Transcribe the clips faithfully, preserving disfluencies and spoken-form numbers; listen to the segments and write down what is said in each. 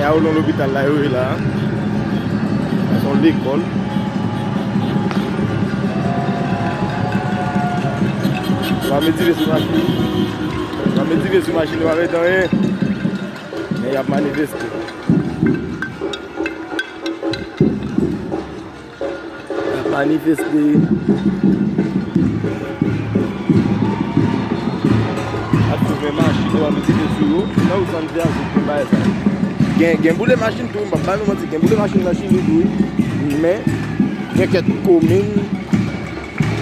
Sa yo nan lopital la, yo ye la. Sa se yon lekòl. Yo pa met dife sou machin. Yo pa met dife sou machin, yo pa met anyen. Men y ap manifeste. Y ap manifeste. Ap sove machin yo, ap mete sou yo. Nan ou santi a, se pou bagay sa. Gen, gen boule machin tou, m p ap ba nou manti, gen boule machin nan Chili tou, wi. Men, gen kèk komin,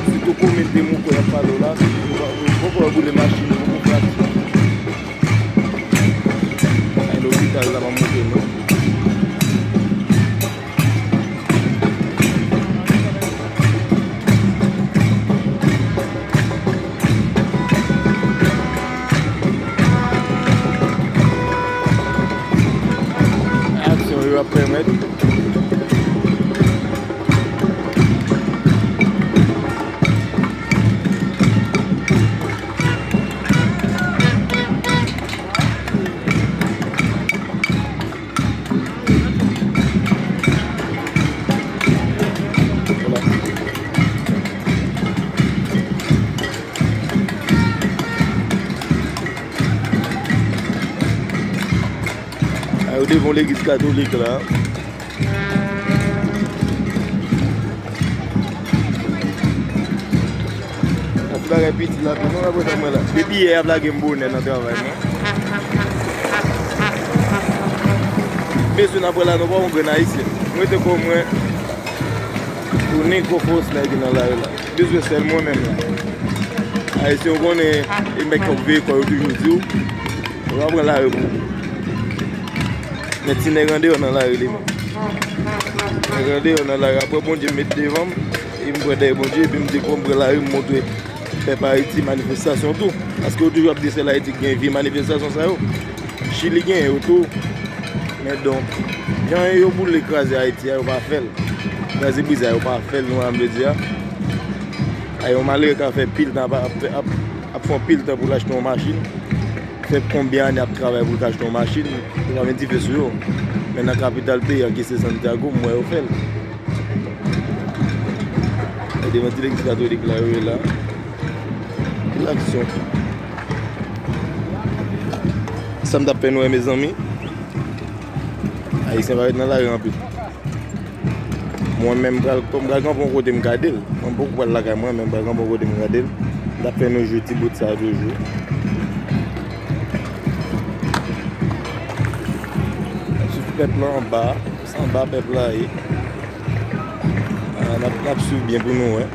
sitou komin Temouko y ap pale w la, ou poko wè boule machin, poko frape. Ay, lopital la, m ap montre nou. Aksyon yo ap pèmèt. A yo devan legliz katolik la. Yon ti bagay piti la, tou, non, apre sa, mwen la. Depi yè, y ap lage m bonè nan travay mwen. Mesye, n ap wè la, nou pa yon grenn ayisyen. Mwen te kon mwen, ou ni gwo fos nèg nan lari la. Bezwen sèl mwen menm la. Ayisyen, ou konnen, e nèg k ap veye kò yo toujou di w, ou pa pran lari pou ou. Men ti nèg andeyò nan lari li menm. Nèg andeyò nan lari, apre Bondye met devan m, e m pran dèyè Bondye, epi m di, kòm m pran lari, m montre pèp Ayiti manifestasyon tou. Paske yo toujou ap di sèl Ayiti ki gen vye manifestasyon sa yo. Chili gen yo tou. Men donk, jan yo boule kraze Ayiti a, yo pa fè l. Kraze brize a, yo pa fè l, nou wè m vle di a. A yon malere ka fè pil tan ap, ap, ap, ap fè yon pil tan pou l achte yon machin. Fè konbyen ane ap travay pou l ka achte yon machin, yo pa met dife sou yo. Men nan kapital peyi a ki se Santiago, m wè yo fè l. E devan ti legliz katolik la, yo ye la. Pil aksyon. Sa m t ap fè nou wè, mezanmi. Ayisyen pa ret nan lari anpil. Mwen menm, m pral, m pral kanpe yon kote m gade l. Mwen poko pral lakay mwen, men m pral kanpe yon kote m gade l. M t ap fè nou jwe ti bout sa a toujou. N ap swiv pèp la anba. Se anba pèp la ye. Ah, n ap, n ap swiv byen pou nou wè.